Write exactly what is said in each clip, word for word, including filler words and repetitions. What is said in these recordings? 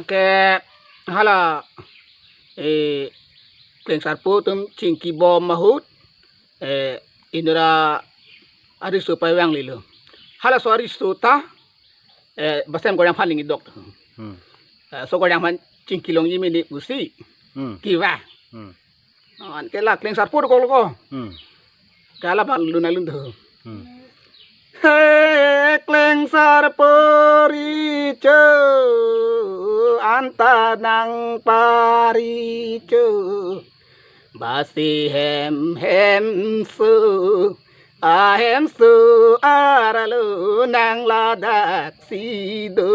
Ke hala, eh, Klengsarpo atum chingki bom ahut, eh, inut ariso pavang lilo. Halaso ariso ta, eh, Basem Korjang aphan ningdok. Hmm. Eh, so Korjang aphan chingki longji mene pusi. Hmm. Kevang. Hmm. Anke la Klengsarpo dokok lo ko. Hmm. Ke hala abang lun alun do. Hmm. He Klengsarpo richo, anta nangparicho. Basi hem hem su, ahem su arlo nang ladak si do.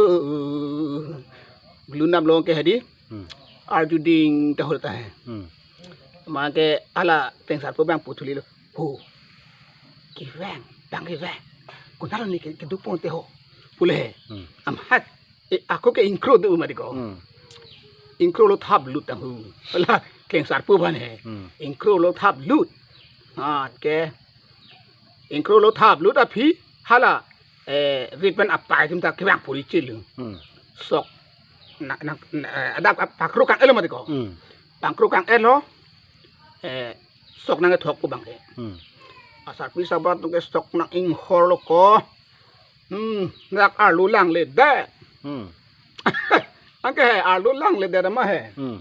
Lun damlo ke hedi. Hmm. Arju ding tahul ta he. Hmm. Anke hala Klengsarpo abang puthuli lo. Ho. Kevang, bang kevang. Konat arni ke, keduk pon te ho. Pule he. Hmm. Amat. E, ako ke ingkro do mati ko. Hmm. Ingkro lo thap lut tang ho. Hala Klengsarpo aphan he. Hmm. Ingkro lo thap lut. Anke ingkro lo thap lut aphi hala, eh, rit pen apai atum ta kevang puri chelo. Hmm. Sok. Na, na, na, eh, adap ap-, pakro kang-et lo mati ko. Hmm. Pakro kang-et lo. Eh, sok nangkethok pu abang ke. Hmm. Asarpi asarbura atum ke sok nang-inghor lo ko. Hmm, dak arlo langledet. Hmm. Anke he arlo langledet ma he. Hmm.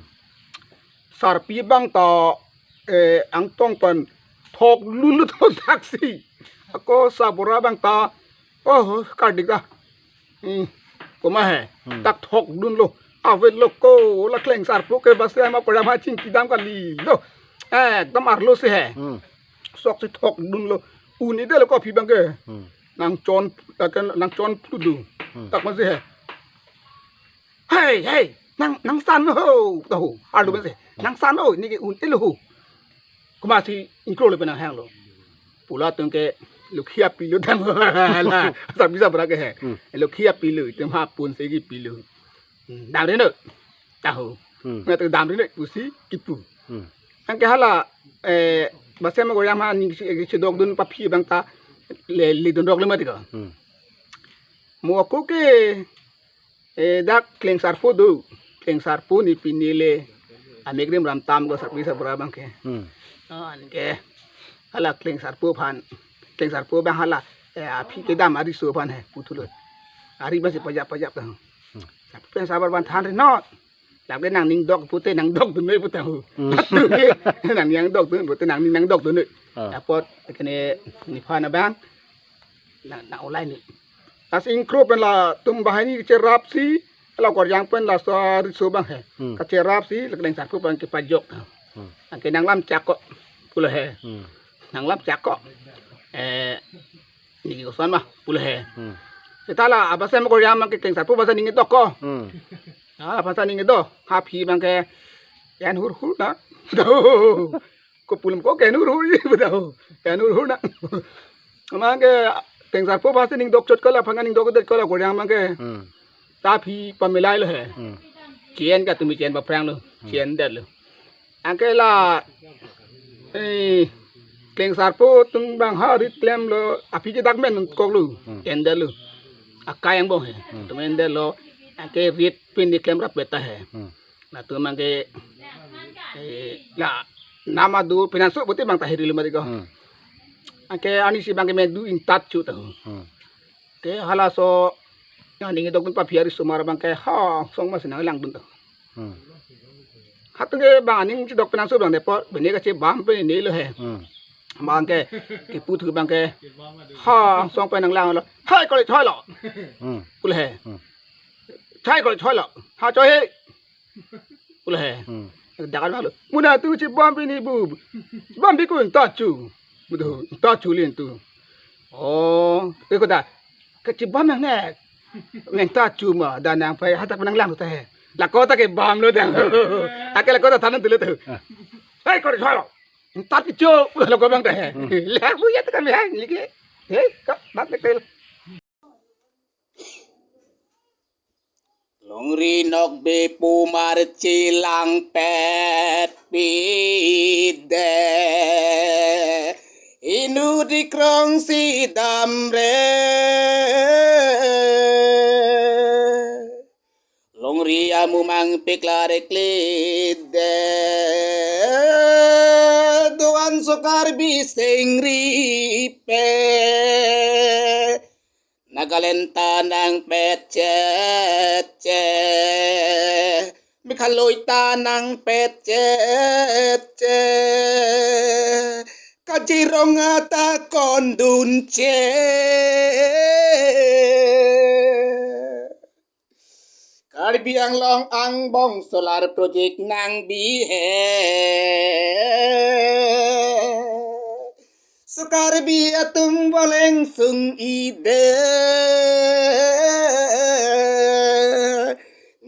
Sarpi abang ta, eh, angtong pen thok lun lo to taksi. Ako asarbura abang ta, oh, kardik ta. Hmm. Komat he. Hmm. Dak thok dunlo. Ave lo ko la Klengsarpo ke Basem Korjang aphan chingki dam kalilo. Eh, ekdom arlo si he. Hmm. Sok si thok dunlo. Un-edetlo ko aphi abang ke. Hmm. Nangchon, eh, nangchon plu do. Hmm. Dak masi he. Hei, hei, nang, nang san ho, ta ho. Arlo masi. Hmm. Nang san ho, neke un-elo ho. Komat si ingkro lo pen nanghang lo. Pu latum ke lokhi api lo tang. La, asarpi asarbura ke he. Hmm. Lokhi api lo, itum ha pun si kipi lo. Hmm, damri no. Ta ho. Hmm. Ngat damri no, pusi kipu. Hmm. Anke hala, eh, Basem Korjang aphan ning si, si dok dun pa aphi abang ta le, le dun dok le mati ko. Hmm. Mo ako ke, eh, dak Klengsarpo do. Klengsarpo ne pine le amek rim ram tam ko sarpi asarbura abang ke. Hmm. Anke hala Klengsarpo aphan, Klengsarpo abang hala, eh, aphi kedam ariso aphan he puthulo. Ari abang si pajap pajap tang. Hmm. Sarpi asarbura abang than ri not. Lake nangning dok pute nangdok dun noi putang ho. Hmm. Atu ke nangning dok dun pute nangning nangdok dun noi. Ah. Apot kene nephan abang. Na, na olai ni. Lasi ingkro pen latum banghini kacherap si, la Korjang pen laso ariso abang he. Hmm. Kacherap si, la Klengsarpo abang kepajok. Hmm. Anke nanglam chak ko. Pule he. Hmm. Nanglam chak ko. Eh, neke koson ma, pule he. Hmm. Seta la Basem Korjang abang ke Klengsarpo aphan si ningdok ko. Hmm. Ah, aphan si ningdok. Ha aphi abang ke. Yan hur hur na. Ko pulam ko ke nurhur ji bedo. Ke nurhur na. Amang ke Klengsarpo aphan si ningdok chot ko la aphan ningdokdet ko la Korjang amang ke. Hmm. Ta aphi pamelai lo he. Hmm. Chien ka tumi chien paprang lo. Hmm. Chiendet lo. Anke la, eh, Klengsarpo atum abang ha rit klemlo aphi ke dak men kok lo. Hmm. Endet lo. Akai angbong he. Hmm. Atum endet lo. Anke rit pini klem rap beta he. Hmm. Latum amang ke, eh, la nama do pinanso pute abang ta hiri lima tiga. Hmm. Anke arnisi abang ke medu intat chu ta. Hmm. Ke halaso, ya, ningdok dun pa aphi arisomar abang ke ha song ma si nanglang dun ta. Hmm. Hatung ke abang aning chedok pinanso abang depo bene kachebam pen ne lo he. Hmm. Abang ke, kiputhu abang ke ha song pen nanglang lo. Hai kole choi lo. Hmm. Pule he. Hmm. Choi kole choi lo. Ha choi he. Pule he. Hmm. Dakan abang lo. Muna tu chebam pini bu. Bam pi kun ta chu. Bedo, ta chu lin tu. Oh, ke ko da. Kachebam nang ne. Nang ta chu ma, da nang pai hatak nanglang ta he. La ko ta kebam lo dang. Ake la ko ta thanan tu lo tu. Ah. Hei, ko choi lo. Ta ki chu, la ko abang ta he. Hmm. La bu ya ta kami hai, lagi. Hei, ko, bat ta ke. Longri nokbe pu marchi langpet pide. Inut ikrong si damre. Longri Mumang piklar klit de, do-an so Karbi sengri pe. Nagaland ta nangpet chet che, Meghalaya ta nangpet chet che, Kaziranga ta kondun che. Karbi Anglong angbong solar project nangbi he. So Karbi atum boleng sung-i de.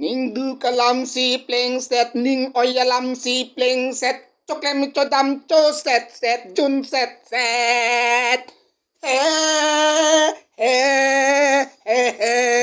Ning duk alam si plengset, ning oi alam si plengset. Choklem chodam choset set, jun set set. He, he, he, he.